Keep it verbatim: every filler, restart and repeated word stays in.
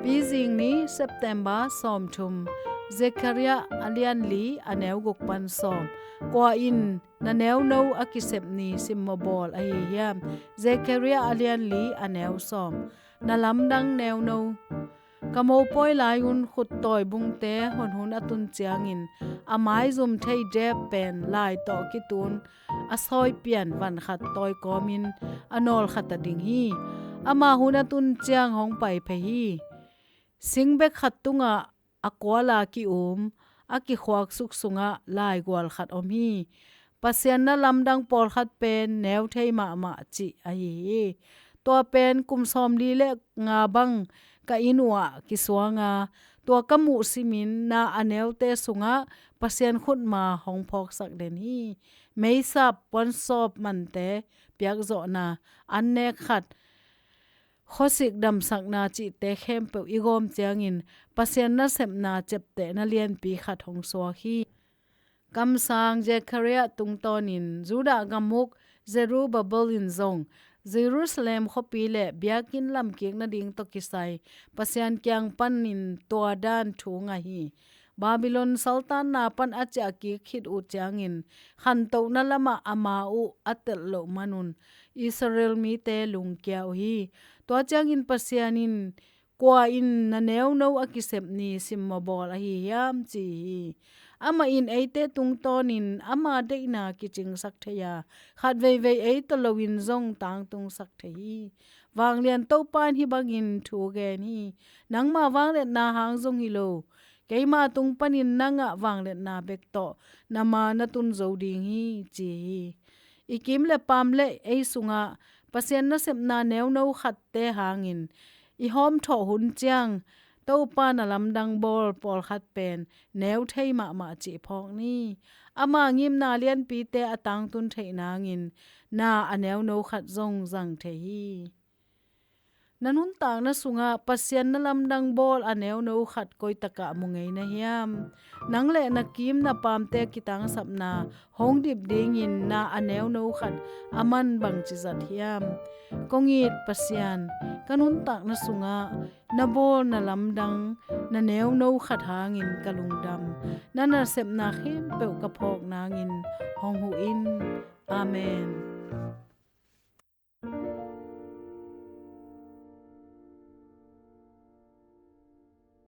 Pizing ni, September sawmthum. Zekhariah a lian li, a neu guk pan sawm. Kua in na neuno a kisep ni simmaw bawl ahi hiam? Zekhariah a lian li, a neu sawm. Na lamdang neuno. Ka mopawi lai-un khuttawi bungte honhun a tun ciangin a maizum thei dep pen lai tawh kitun a sawi pian van khat tawi kawmin a nawl khat a ding hi. Ama hun a tun ciang hong pai phei hi. Singbek khat tungah a kuala ki-um, a kikhuak suk sungah laigual khat om hi. Pasian na lamdang pawlkhat pen neu thei mahmah cih ahi hi. Tua pen kum sawmli le nga bang ka inn uhah kisuanga, tua ka muh simin na a neute sungah Pasian khutma hong phawksak den hi. Meisap, puansawp mante, piakzawhna, annek khat, khuasik damsakna cihte khempeuh i gawm ciangin Pasian nasepna ciaptehna lianpi khat hong suak hi. Kamsang Zekhariah tungtawnin Judah gam uk Zerubbabel in zong Jerusalem khuapi le biakinn lamkik nading tawh kisai Pasian kiang panin tua dan thu ngah hi. Babylon saltanna pan a ciahkik khit uh ciangin khantohna lamah ama uh a telh loh manun Israel mite lungkia uh hi. Tua ciangin Pasian in, kua in na neuno a kisep ni simmaw bawl ahi hiam, ci hi. Amah in eite tungtawnin ama deihna kicingsak thei a, khat veivei ei tawh loin zong tangtungsak thei hi. Vanglian Topa in hih bangin thu gen hi. Nangma vangliatna hang zong hi lo, keima tung panin na ngah vangliatna bek tawh na ma na tun zo ding hi, ci hi. I kim le pam le ei sungah Pasian nasepna neuno khatte hangin i hawmthawh hun ciang Topa na lamdang bawl pawlkhat pen neu thei mahmah cih phawk ni. Ama ngimna lianpite a tangtun theih nangin na a neuno khat zong zang thei hi. Na nuntakna sungah Pasian na lamdang bawl a neuno khat koitakah mu ngei na hiam? Nang le na kim na pamte kitangsapna hong dip dingin na a neuno khat a man bangci zat hiam? Kong it Pasian, ka nuntakna sungah na bawl na lamdang na neuno khat hangin ka lungdam. Na nasepna khempeuh ka phawk nangin hong huh in. Amen.